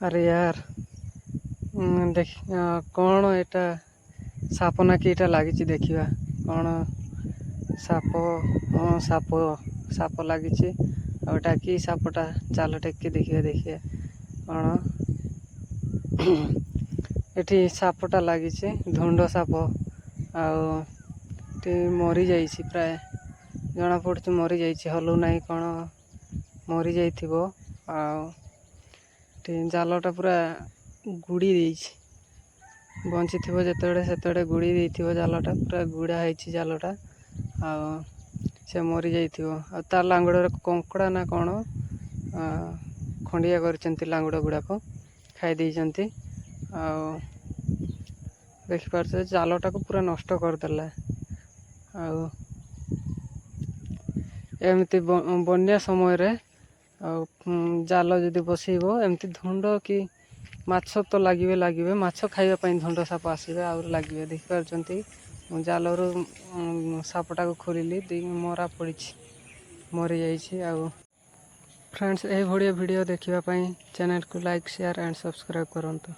ଆରେ ୟାର, ଦେଖ, କ'ଣ ଏଇଟା ସାପ ନା କି ଏଇଟା ଲାଗିଛି? ଦେଖିବା କ'ଣ ସାପ। ହଁ, ସାପ, ସାପ ଲାଗିଛି। ଆଉ ଏଇଟା କି ସାପଟା? ଜାଲ ଟେକି ଦେଖିବା, ଦେଖିବା କ'ଣ। ଏଠି ସାପଟା ଲାଗିଛି, ଧୁଣ୍ଡ ସାପ। ଆଉ ଏଠି ମରିଯାଇଛି ପ୍ରାୟ, ଜଣାପଡ଼ୁଛି ମରିଯାଇଛି। ହଲୁ ନାହିଁ, କ'ଣ ମରିଯାଇଥିବ। ଆଉ ଏଠି ଜାଲଟା ପୁରା ଗୁଡ଼ି ଦେଇଛି। ବଞ୍ଚିଥିବ ଯେତେବେଳେ, ସେତେବେଳେ ଗୁଡ଼ି ଦେଇଥିବ ଜାଲଟା। ପୁରା ଗୁଡ଼ା ହେଇଛି ଜାଲଟା ଆଉ ସେ ମରିଯାଇଥିବ। ଆଉ ତା ଲାଙ୍ଗୁଡ଼ରେ କଙ୍କଡ଼ା ନା କ'ଣ ଖଣ୍ଡିଆ କରିଛନ୍ତି, ଲାଙ୍ଗୁଡ଼ ଗୁଡ଼ାକ ଖାଇ ଦେଇଛନ୍ତି। ଆଉ ଦେଖିପାରୁଛ, ଜାଲଟାକୁ ପୁରା ନଷ୍ଟ କରିଦେଲା। ଆଉ ଏମିତି ବନ୍ୟା ସମୟରେ ଆଉ ଜାଲ ଯଦି ବସେଇବ, ଏମିତି ଧୁଣ୍ଡ କି ମାଛ ତ ଲାଗିବେ, ଲାଗିବେ। ମାଛ ଖାଇବା ପାଇଁ ଧୁଣ୍ଡ ସାପ ଆସିବେ, ଆହୁରି ଲାଗିବେ। ଦେଖିପାରୁଛନ୍ତି, ମୁଁ ଜାଲରୁ ସାପଟାକୁ ଖୋଲିଲି, ମରା ପଡ଼ିଛି, ମରିଯାଇଛି। ଆଉ ଫ୍ରେଣ୍ଡସ୍, ଏଇଭଳିଆ ଭିଡ଼ିଓ ଦେଖିବା ପାଇଁ ଚ୍ୟାନେଲକୁ ଲାଇକ୍, ସେୟାର ଆଣ୍ଡ ସବସ୍କ୍ରାଇବ୍ କରନ୍ତୁ।